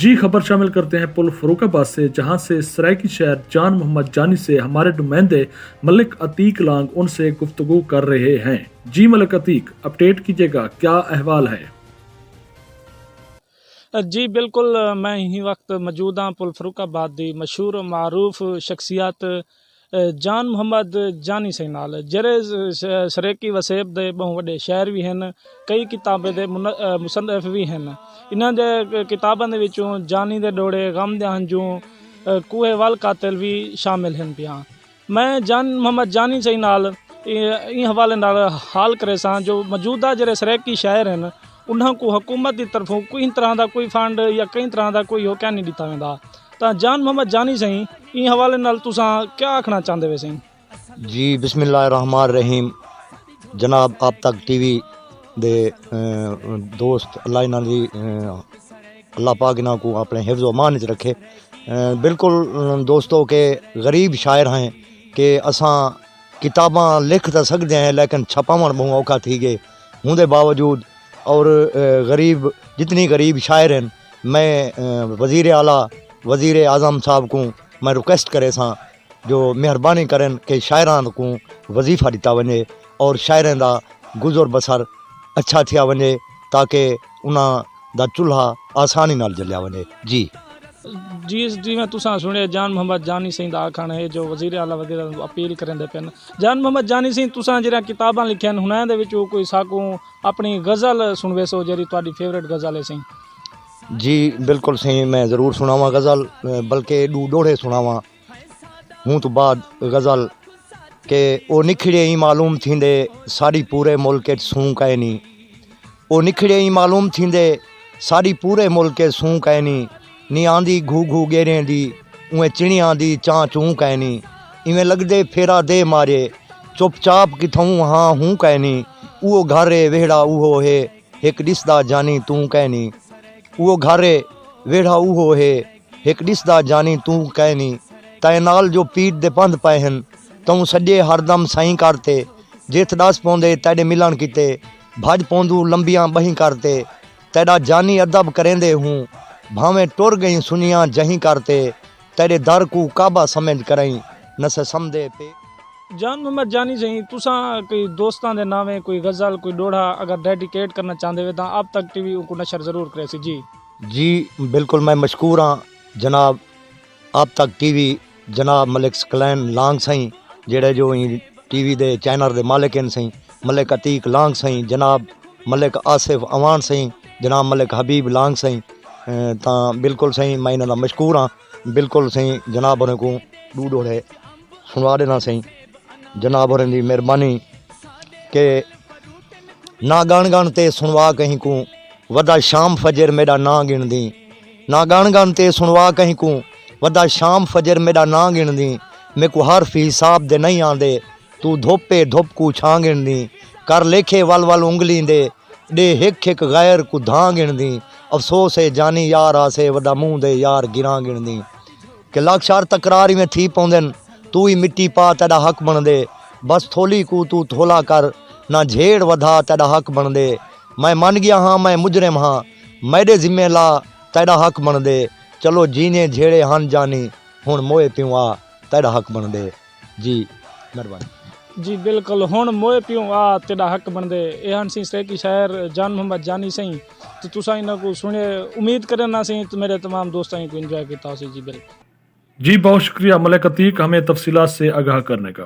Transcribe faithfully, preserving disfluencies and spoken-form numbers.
جی، خبر شامل کرتے ہیں پل فاروق آباد سے، جہاں سے سرائیکی شاعر جان محمد جانی سے ہمارے نمائندے ملک عتیق لانگ ان سے گفتگو کر رہے ہیں۔ جی ملک عتیق، اپڈیٹ کیجیے گا، کیا احوال ہے؟ جی بالکل، میں ہی وقت موجود ہاں پل فاروق آباد دی مشہور و معروف شخصیت جان محمد جانی سائیں نال، جیرھے سرائیکی وسیب دے ٻہوں وݙے شاعر وی ہن، کئی کتابیں دے مصنف وی ہن۔ انہاں دے کتاباں دے وچوں جانی دے ݙوہڑے، غم دیاں ہنجوں، کوہے ول قاتل وی شامل ہن پیاں۔ میں جان محمد جانی سائیں نال ایں حوالے نال حال کریساں جو موجودہ جیرھے سرائیکی شاعر ہن، انہاں کوں حکومت دی طرفوں کہیں طرح دا کوئی فنڈ یا کہیں طرح دا کوئی ہو کینی ݙتا ویندا۔ تاں جان محمد جانی سائیں، ایں حوالے نال تساں کیا آکھݨا چاہندے وے سائیں؟ جی، بسم اللہ الرحمن الرحیم۔ جناب آپ تک ٹی وی دے دوست، اللہ انہاں دی اللہ پاک انہاں کوں اپݨے حفظ و امان وچ رکھے۔ بالکل دوستو، کہ غریب شاعر ہیں کہ اساں کتاباں لکھ تاں سڳدے ہیں لیکن چھپاوݨ ٻہوں اوکھا تھی ڳئے ہوندے باوجود، اور غریب، جتنی غریب شاعر ہیں، میں وزیر اعلیٰ، وزیر اعظم صاحب کوں میں ریکویسٹ کریساں جو مہربانی کرن کہ شاعراں کوں وظیفہ ݙتا ونڄے اور شاعریں دا گزر بسر اچھا تھیا ونڄے، تاکہ انہاں دا چولہا آسانی نال جلیا ونڄے۔ جی۔ جی، جیویں تساں سݨیا، جان محمد جانی سئیں دا آکھݨ ہے جو وزیر اعلیٰ وغیرہ کوں اپیل کریندے پن۔ جان محمد جانی سئیں، تساں جیڑھیاں کتاباں لکھیاں ہن، انہاں دے وچوں کوئی ساکوں اپݨی غزل سݨویسو، جیڑھی تہاݙی فیورٹ غزل ہے سئیں؟ جی بالکل سئیں، میں ضرور سݨاواں غزل، بلکہ ݙو ݙوہڑے سݨاواں۔ ہوں توں بعد غزل کہ او نکھڑے ایں معلوم تھیندے ساݙی پورے ملک اچ سوں کائنی۔ او نکھڑے ایں معلوم تھیندے ساݙی پورے ملک اچ سوں کائنی۔ نی آندی گھو گھو ڳیریں دی، اونویں چڑیاں دی چاں چوں کائنی۔ ایویں لڳدے پھیرا دے مارے، چپ چاپ کتھوں ہاں ہوں کائنی۔ اوہو گھر اے ویہڑا اوہو ہے، ہک ݙسدا جانی توں کائنی۔ اوہو گھر اے ویہڑا اوہو ہے، ہک ݙسدا جانی توں کائنی۔ تئیں نال جو پیت دے پندھ پئے ہن، تئوں سڄے ہر دم سئیں کر تے۔ جتھ ݙس پوندے تیݙے ملݨ کیتے، بھڄ پوندوں لمبیاں ٻہیں کر تے۔ تیݙا جانی ادب کریندے ہوں، بھانویں ٹر ڳئیں سنیاں جہیں کر تے۔ تیݙے در کوں کعبہ سمجھ کرئیں نسے سمدے پے۔ جان محمد جانی سئیں، تساں کوئی دوستاں دے ناویں کوئی غزل، کوئی ݙوہڑا اگر ڈیڈیکیٹ کرݨا چاہندے وے تاں آپ تک ٹی وی اونکوں نشر ضرور کریسی جی۔ جی بالکل، میں مشکور ہاں جناب آپ تک ٹی وی، جناب ملک سکلین لانگ سئیں، جیڑھے جو ایں ٹی وی دے چینل دے مالک ہن سئیں، ملک عتیق لانگ سئیں، جناب ملک آصف اعوان سئیں، جناب ملک حبیب لانگ سئیں۔ تاں بالکل سئیں، میں انہاں دا مشکور ہاں۔ بالکل سئیں، جناب ہوراں کوں ݙو ݙوہڑے سݨوا ݙینداں سئیں۔ جناب ہوراں دی مہربانی کہ نہ ڳݨ ڳݨ تے سݨوا کہیں کوں، ودا شام فجر میݙا ناں ڳݨدیں۔ نہ ڳݨ ڳݨ تے سݨوا کہیں کوں، ودا شام فجر میݙا ناں ڳݨدیں۔ میکوں حرف حساب دے نئیں آندے، توں دھپ اے دھپ کوں چھاں ڳݨدیں۔ کر لیکھے ول ول انگلیں دے، ݙے ہک ہک غیر کوں دھاں ڳݨدیں۔ افسوس اے جانی یار آسے، ودا منہ دے یار گراں ڳݨدیں۔ کہ لکھ شار تکرار ایویں تھی پوندن، توں وی مٹی پا تیݙا حق بݨدے۔ بس تھولی کوں توں تھولا کر، نہ جھیڑ ودھا تیݙا حق بݨدے۔ میں من ڳیا ہاں میں مجرم ہاں، میݙے ذمے لا تیݙا حق بݨدے۔ چلو جیندے جھیڑے ہن جانی، ہݨ موئے پیوں آ تیݙا حق بݨدے۔ جی مہربانی۔ جی بالکل، ہݨ موئے پیوں آ تیݙا حق بݨدے۔ اے ہن سئیں سرائیکی شاعر جان محمد جانی سئیں۔ تے تساں انہاں کوں سݨے، امید کرݨا سئیں تے میݙے تمام دوستاں کوں انجوائے کیتا ہوسی۔ جی بالکل۔ جی بہت شکریہ ملک عتیق ہمیں تفصیلات سے آگاہ کرنے کا۔